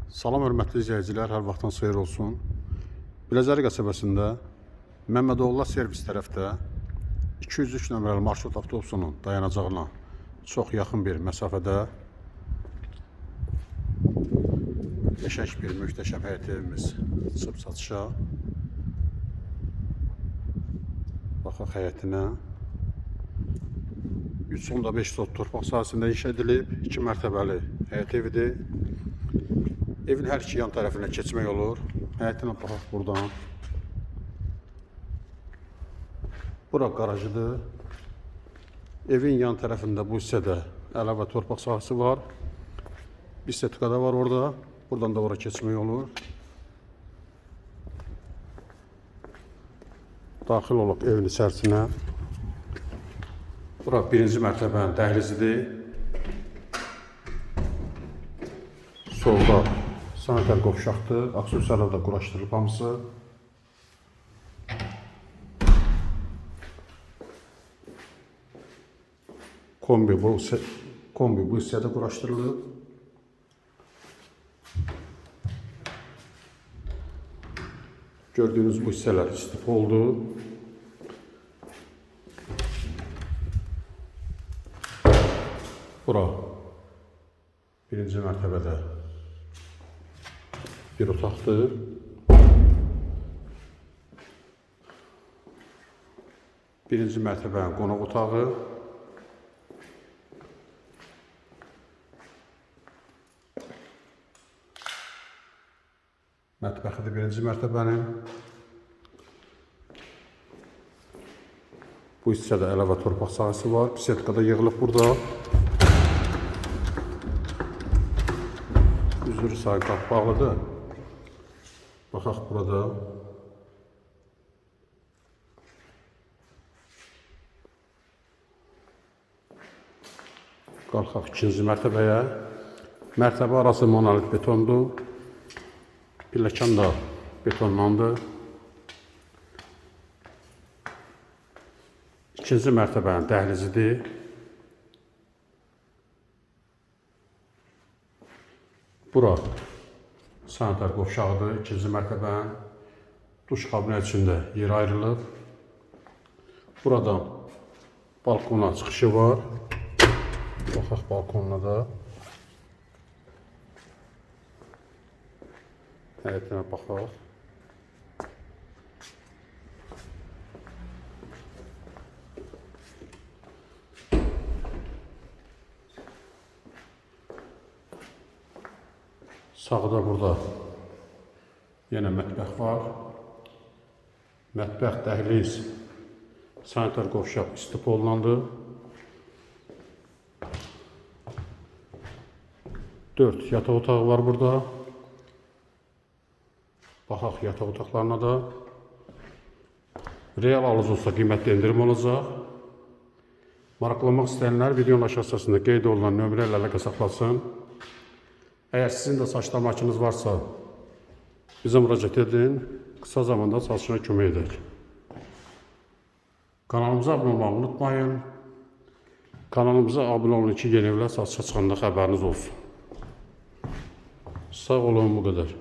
Salam hörmətli izləyicilər, hər vaxtınız xeyir olsun. Biləcəri qəsəbəsində Məmmədoğlu servis tərəfdə 203 nömrəli marşrut avtobusunun dayanacağına çox yaxın bir məsafədə qəşəng bir möhtəşəm həyət evimiz çıxıb satışa. Baxaq həyətinə. 3,5 sot torpaq sahəsində inşa edilib, 2 mərtəbəli həyət evidir. Evin hər iki yan tərəfinə keçmək olur. Həyətinə baxaq buradan. Bura qarajıdır. Evin yan tərəfində bu hissədə əlavə torpaq sahəsi var. Bir setka da var orada. Buradan da ora keçmək olur. Daxil olaq evin içərisinə. Bura birinci mərtəbənin dəhlizidir. Solda sanitar qovşaqdır. Aksesuarlar da quraşdırılıb hamısı. Kombi bu hissədə quraşdırılıb. Gördüyünüz bu hissələr istipoldur. Bura birinci mərtəbədə bir otaqdır. Birinci mərtəbənin qonaq otağı. Mətbəxidir birinci mərtəbənin. Bu hissədə əlavə torpaq sahəsi var. Bisetka da yığılıb burada. Üzr sahib qapı bağlıdır. Baxaq burada. Qalxaq ikinci mərtəbəyə. Mərtəbə arası monolit betondur. Pilləkan da betonlandı. İkinci mərtəbənin dəhlizidir. Bura sanitar qovşağıdır ikinci mərtəbənin. Duş kabineti üçün də yer ayrılıb. Buradan balkona çıxışı var. Baxaq balkonuna da. Həyətinə baxaq. Sağda burada yenə mətbəx var. Mətbəx, dəhliz, sanitar qovşaq istipollandı. 4 yataq otağı var burada. Baxaq yataq otaqlarına da. Real alıcı olsa qiymətli endirim olacaq. Maraqlanmaq istəyənlər videonun aşağı hissəsində qeyd olunan nömrə ilə əlaqə saxlasın. Əgər sizin də saçma makineniz varsa, bizə müraciət edin. Qısa zamanda satışına kömək edək. Kanalımıza abunə olmağı unutmayın. Kanalımıza abunə olun ki, yeni evlər satışa çıxanda xəbəriniz olsun. Sağ olun, bu qədər.